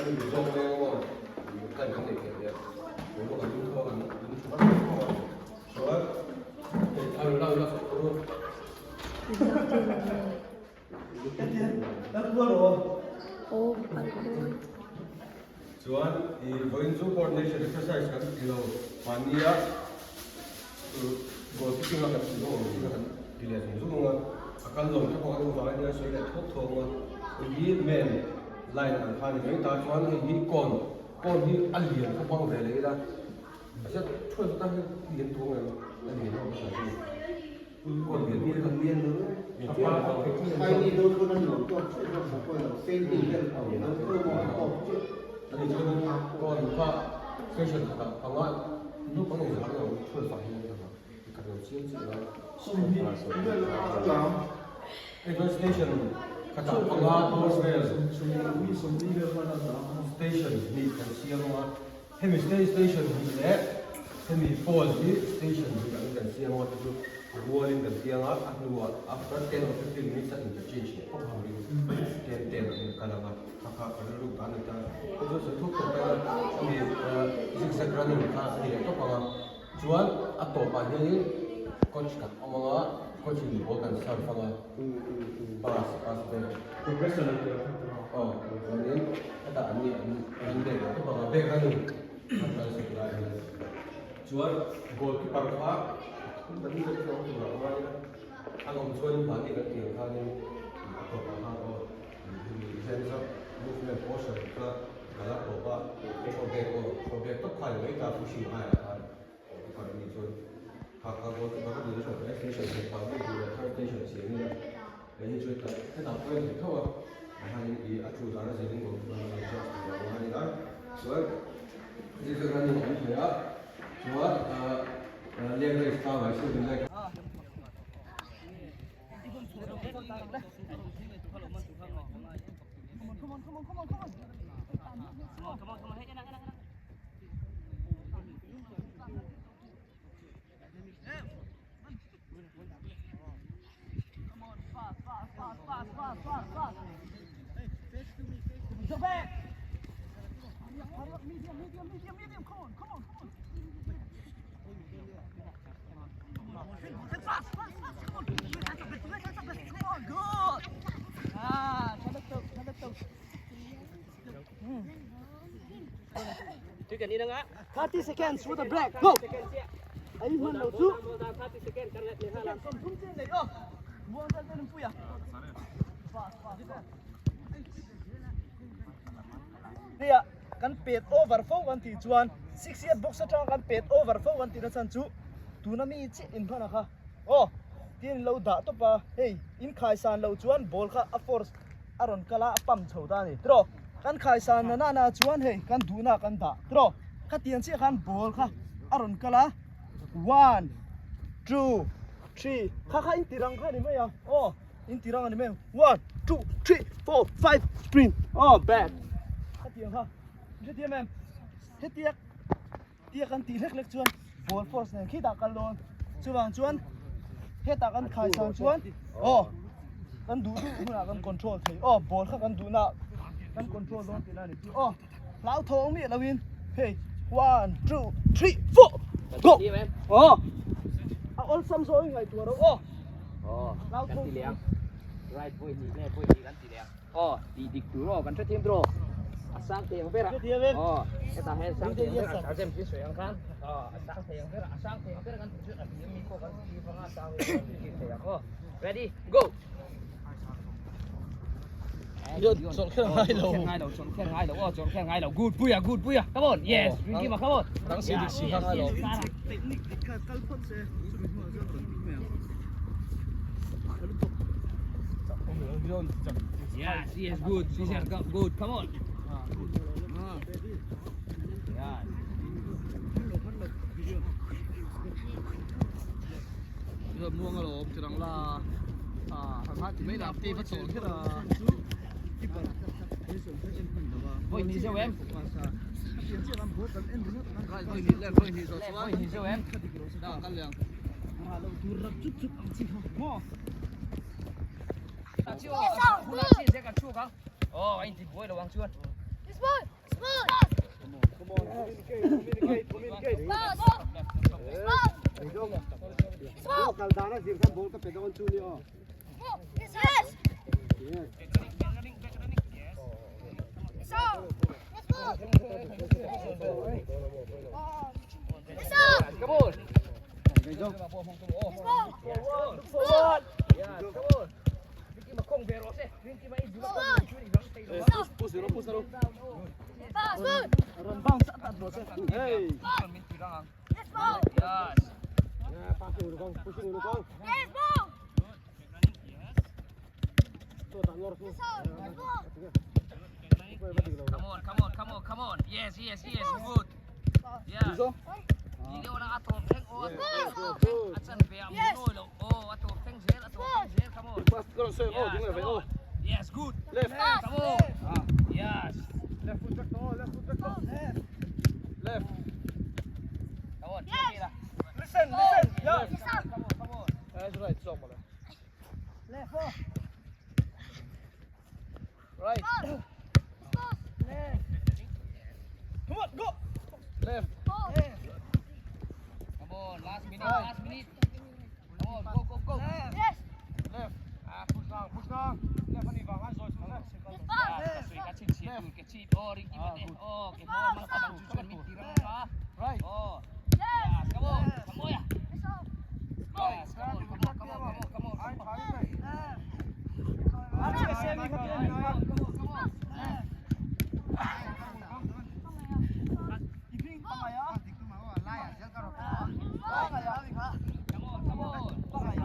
Kan in zawk mai ang aw, time kan nei theih leh boruak an lum tho a, kan lum tha vak tho a, chuan hei a rawn la Chuan i vawiin chu coordination exercise kan ti lo mahnia goal keeping a kan tih zawng ang tih kha kan ti leh zung zung ang a, a kal lo te pawh kan awm vangin hian sawi leh thawk thawk ang a, hei hi main line ang kha a ni mai ta chuan hei hi cone cone hi a lian khawp ang ve leh ila a zet thuai vek a hei lian tur ang em a lian ho ka sawi cone lian hi a lian ani chuan cone kha station khatah panga naupang engzah nge awm thuai fah hian ka ka lo chiang chiah lo hei chuan station khatah panga bawr vel station hnih kan siam a Hemi station hnih leh hemi pole hi station hnih angin kan siam a, chu chu rualin kan siam a, a hnuah after 10 or 15 minutes a interchange leh pawp turin ten ten angin a kal ang a, kha kha ka rilru dan a ni ta. Chu chu sawi thuk thuk mai a, hemi zigzag running kha a ni leh tawp ang a, chuan a tawpah hianin coach kan awm ang a, coach in ball kan serve ang a, pass pass back. Progression an tih ang kha tawh a. Aw, chuanin hetah an ni an an bag leh tawp ang a, bag running an kal sak lai a ni. Chuan goalkeeper kha thum pahnih vel chu awm tur a awm a nia, an awm chuan mahni kan tih ang khanin a tawpah khan aw hemi hands up movement portion kha kal a tawp a, throw back aw throw back tawp kha a ni mai ta pushing aiah khan goalkeeper an nih chuan kha kha goalkeeper ka duh na station hran pah bik duh leh third station siam ila. Hei hi chu hetah pawh a intheih tho a, hianin ih a thu dan a zirin goalkeeper an adjust tur ang a ni a, chuan zigzag running a awm thei a, chuan ahh leg raise pangngai sir in leg. 30 seconds with the black go ai man lo chu Nia kan pet over fo an tih chuan six yard box atanga kan pet over fo an tih na chhan chu tuna mi chiah in hman a kha aw tin lo dah tawp a hei in khaisan loh chuan ball kha a force a rawn kal a a pump chho ta a ni tiraw kan khaisan na nana chuan hei kan duhna kan dah tiraw khatiang chiah khan ball kha a rawn kal a one two three kha kha in tirang kha a ni mai a aw in tirang a ni mai a one two three four five sprint aw back khatiang kha hrethiam em hetiang Tia kan tih hlek hlek chuan ball force nen khitah kal dawn. Chuvang chuan hetah kan khai san chuan aw kan duh duh hunah kan control thei. Aw ball kha kan duhna kan control dawn tihna a ni chu. Aw hlauthawng miah loin hei one two three four go. Aw a awlsam zawng in ngaihtuah ro aw. Aw kan ti leh ang. Right vawi hnih nge vawi hnih kan ti leh ang. Aw, tih dik tur aw, kan hrethiam tur aw. A sang thei ang ber a. Aw, hetah hian sang thei ang ber a, a zem thil sawi ang khan. Aw, a sang thei ang ber a, a sang thei ang ber kan tih chu a hliam mi pawh kan ti vang a, sang hi kan ti thei ang aw. Ready, go! Chawlh kher ngai lo. Chawlh kher ngai lo, chawlh kher ngai lo, aw, chawlh kher ngai lo. Good puia, good puia. Come on, yes, Rinkima, come on. Dang si dik si kha ngai lo. Yes, yes, good. Caesar, go, good. Come on. Yes. Muang a lawm tirang la a ti mai la te va chawl kher a Voi ni zeu em? Voi ni le voi ni zo chuan Voi ni zeu em? Da kal liang Oh, anh thì buổi đầu ăn chưa? Come on, communicate, communicate, communicate. Kal dana zir khan ball ka pe dawn chu ni aw. Yes! Yes. Let's go! Let's go! Let's go! Come on. Let's go! Look forward. Yes, come on. Push zero, push zero. Pass! Good! Run bounce at that. Hey. Let's go! Yes. Yeah, passing ulukong, pushing ulukong. Let's go! So ta ngor su. Let's go! Come on, come on, come on, come on. Yes, yes, yes. Good. Yes. Come on. Pass ko so oh, ding le oh. Yes, good. Left. Come on. Yes. Left foot back to, left foot back to. Left. Come on. Yes. Listen, listen. Yeah. Let's go! Come on, come on. That's right, so mala. Left. Oh. Right. Let's go! Come on, go. Left. Go! Come on, last minute, last minute. Come on, go, go, go. Yes! Left. Ah, push down, push down. Left ani bang an zoi su left. Right. Yes! Come on, come on. Let's go! Yes, come on, come on, come on, come on, come on. Ah, sige, semi ka Come on, come on. Ibing pangaya. Come on, come on. Pangaya.